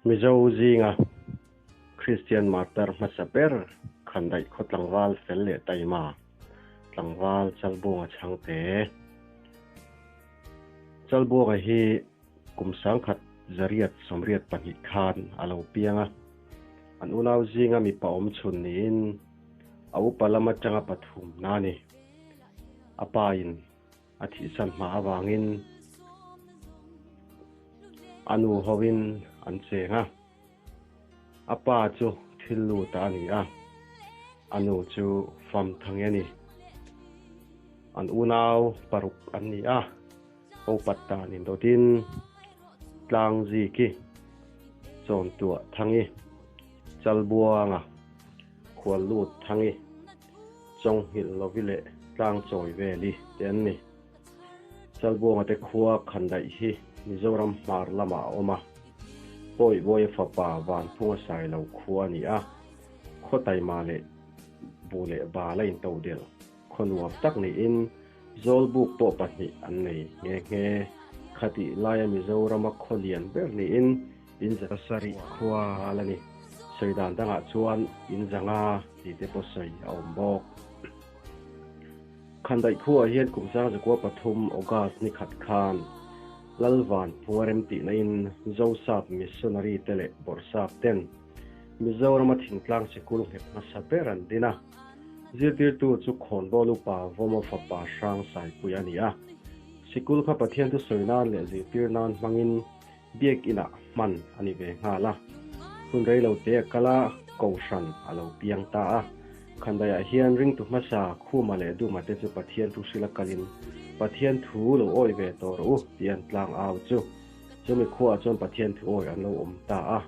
Mizo zinga Kristian martar hmasa ber Khandaih khaw tlangval fel leh taima tlangval Chalbuanga chhangte. Chalbuanga hi kum sangkhat zariat sawmriat pahnih khan a lo piang a, an unau zinga mipa awm chhun niin a upa lam atanga pathum na a ni. A pa in a thihsan hma avangin a nu hovin an cheng a, a pa chu thil lut a ni a, a nu chu fam thang a ni. An unau paruk an ni a, upat dan indawtin Tlangziki, Chawntuah Thangi, Chalbuanga, Khuallut Thangi, Chawnghilh Lovi leh Tlangchawi Veli te an ni. Chalbuanga te khua Khandaih hi Mizoram hmar lamah a awm a, Pawihbawia fapa Vanphunga Sailo khua a ni a, khaw taima leh bu leh bal a intodelh khaw nuam tak niin Zawlbuk pawh pahnih an nei nghe nghe. Khatih laia Mizorama khaw lian ber niin Inzasarih khua a la ni. Sawi dan dangah chuan Inzanga tih te pawh sawi a awm bawk. Khandaih khuaah hian kum sangzakua pathum August ni khat khan Lalvan Phungarem tihna in Zosap Missionary te leh Bawrhsap ten Mizorama thingtlang sikul nghet hmasa ber an din a. Zirtirtu chu Khawnbawl upa Vawma fapa Hrang Saipui a ni a. Sikul kha Pathian thusawi nan leh zirtir nan hmangin Biakinah hman a ni ve nghal a. Hun rei lo te a kal a, Kohhran a lo piang ta a. Khandaiah hian ringtu hmasa Khuma leh Duma te chu Pathian thu hrila kalin Pathian thu lo awi ve tawh rawh u tih an tlang au chu. Chumi khuaah chuan Pathian thu awi an lo awm ta a.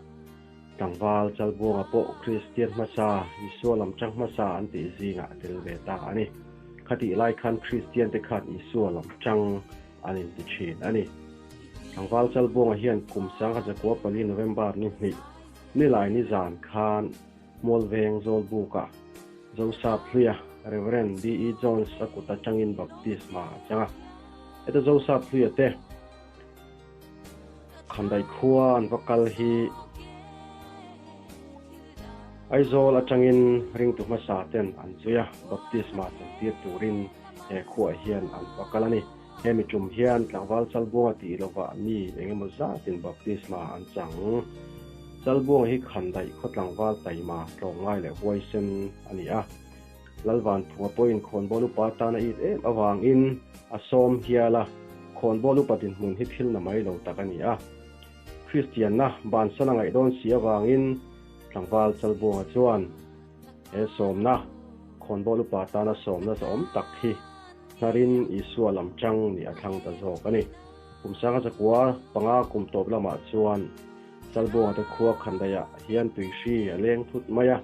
Tlangval Chalbuanga pawh Kristian hmasa, Isua lam chang hmasa an tih zingah a tel ve ta a ni. Khatih lai khan Kristian te khan Isua lam chang an inti thin a ni. Tlangval Chalbuanga hian kum sangha zakua pali November ni hnih nilai ni zan khan Mualveng Zawlbuka Joseph Hluia, Rev. DE Jones a kut atangin baptisma a chang a. Heta Joseph Hluia te Khandaih khua an va kal hi Aizawl atangin ringtu hmasa ten an zui a, baptisma chantir turin he khuaah hian an va kal a ni. Hemi tum hian tlangval Chalbuanga tih lovah mi engemaw zatin baptisma an chang. Chalbuanga hi Khandaih khaw tlangval taima tlawmngai leh huaisen a ni a. Lalvanphunga pawhin khawnbawl upa tan a it em avangin a sawm hial a, khawnbawl upa dinhmun hi thil na mai lo tak a ni a. Kristianna bansan a ngaih dawn si avangin tlangval Chalbuanga chuan he sawmna, khawnbawl upa tana sawmna zahawm tak hi Hnarin Isua lam chang nih a thlang ta zawk a ni. Kum sanga zakua panga kum tawp lamah chuan Chalbuanga te khua Khandaiah hian tuihri a leng thut mai a.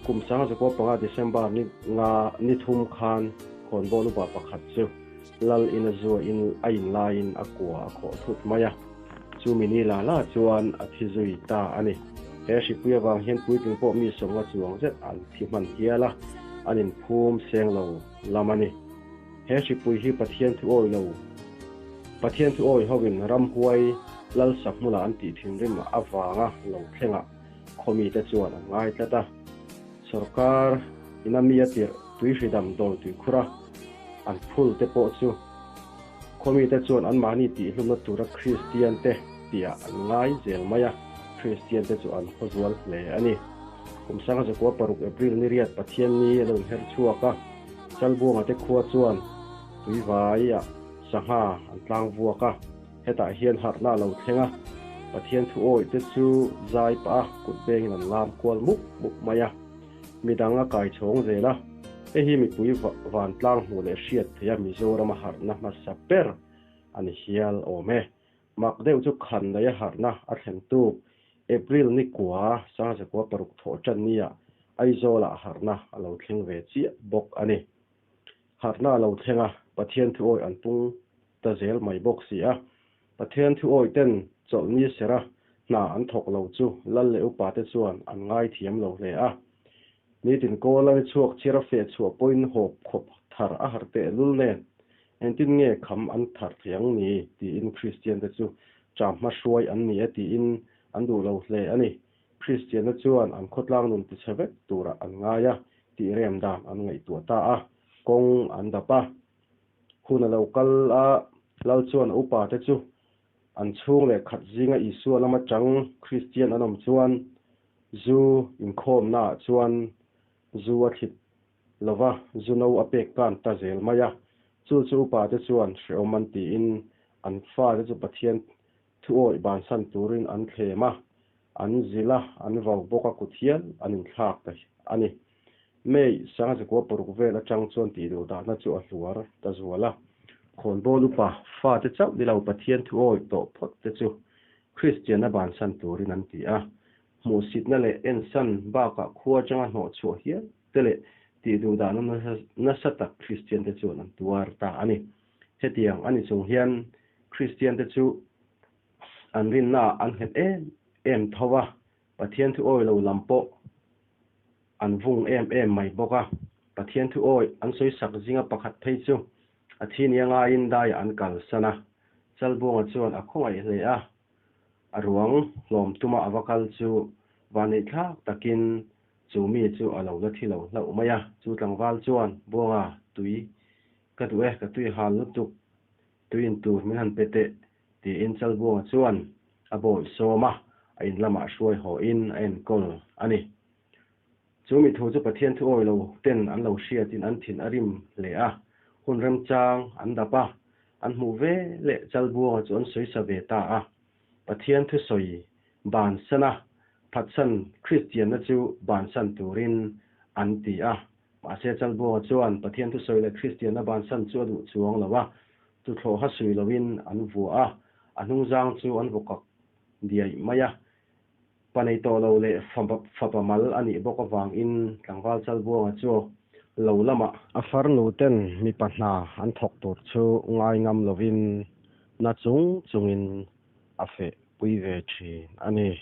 Kum sanga zakua panga December ni nga ni thum khan khawnbawl upa pakhat chu Lal ina zua in a in laiin a kua a khawh thut mai a. Chumi ni la la chuan a thi zui ta a ni. He hripui avang hian puitling pawh mi sawmnga chuang zet an thi hman hial a, an inphum seng lo lam a ni. He hripui hi Pathian thu awi lo, Pathian thu awi hovin ramhuai lalsa hmuna an tih thinrim avanga lo thlengah khawmite chuan an ngai tlat a. Sorkar ina mi a tirh tuihridam dawi tuikhura an phul te pawh chu khawmite chuan anmahni tihhlumna tura Kristian te tihah an ngai zel mai a, Kristian te chu an khawzual hle a ni. Kum sanga zakua paruk April ni riat Pathian ni a lo inher chhuak a, Chalbuanga te khua chuan tuivaiah sangha an tlang vuak a, hetah hian harhna a lo thleng a, Pathian thu awih te chu zai pah a, kut bengin an lam kual mup mup mai a, midang a kai chhawng zel a, hei hi mipui vantlang hmuh leh hriat theih a Mizorama harhna hmasa ber a ni hial awm e. Mak deuh chu khan daih a harhna a thlen tuk April ni kua sangzakua paruk thawh tan nia Aizawlah harhna a lo thleng ve chiah bawk a ni. Harhna a lo thleng a, Pathian thu awih an pung ta zel mai bawk si a. Pathian thu awih ten chawlhni sera hna an thawk lo chu lal leh upa te chuan an ngaithiam lo hle a. Nitin kawl a ni chhuak chhir a feh chhuah pawhin hawp khawp thar a harh teh lul nen Engtin nge kham an thar thei ang ni? tiin Kristiante chu cham hma hruai an ni e tiin an duh lo hle a ni. Kristianna chuan an khawtlang nun tichhe vek turah an ngai a, tih rem dan an ngaihtuah ta a, kawng an dap a. Hun a lo kal a, Lal chuan a upate chu an chhung leh khat zinga Isua lama chang Kristian an awm chuan zu inkhawmnaah chuan zu a thlit lova zu no a pek tan ta zel mai a. Chu chu upate chuan hrehawm an tiin an fate chu Pathian thuawih bansan turin an thlem a, an zilh a, an vau bawk a kut hial an inthlak ta a ni. May sangzakua paruk vel atang chuan tihduh dahna chu a hluar ta zual a. Khawnbawl upa fate chauh ni lo Pathian thuawih tawh phawt te chu Kristianna bansan turin an ti a. Hmuhsitna leh ensan bakah khua atanga hnawh chhuah hial te leh tihduh dahna nasa tak Kristian te chuan an tuar ta a ni. Hetiang a ni chung hian Kristian te chu an rinnaah an nghet em em tho a, Pathian thu awi lo lam pawh an vung em em mai bawk a. Pathian thu awi an sawi sak zinga pakhat phei chu a thi nia ngaiin daiah an kalsan a. Chalbuanga chuan a khawngaih hle a, a ruang hlawm tuma a va kal chu vanneihthlak takin chu mi chu a lo la thi lo hlauh mai a. Chu tlangval chuan, Buanga, tui ka duh e, ka tui hal lutuk, tui in tur min han pe teh, tiin Chalbuanga chuan a bawi sawm a, a in lamah hruai hawhin a enkawl a ni. Chu mi thu chu Pathian thu awi lo ten an lo hriatin an thin a rim hle a, hun remchang an dap a, an hmuh ve leh Chalbuanga chu an sawi sa ve ta a. Pathian thusawi bansan a, phatsan Kristianna chu bansan turin an ti a. Mahse Chalbuanga chuan Pathian thusawi leh Kristianna bansan chu a duh chuang lo a, tuthlawha sui loin an vuah a, a hnungzang chu an vawkak diaih mai a. Pa nei tawh lo leh fapa mal a nih bawk avangin tlangval Chalbuanga chu lo lamah. A farnu ten mipa hna an thawk tur chu ngai ngam lovin na chung chungin a feh pui ve thin a ni.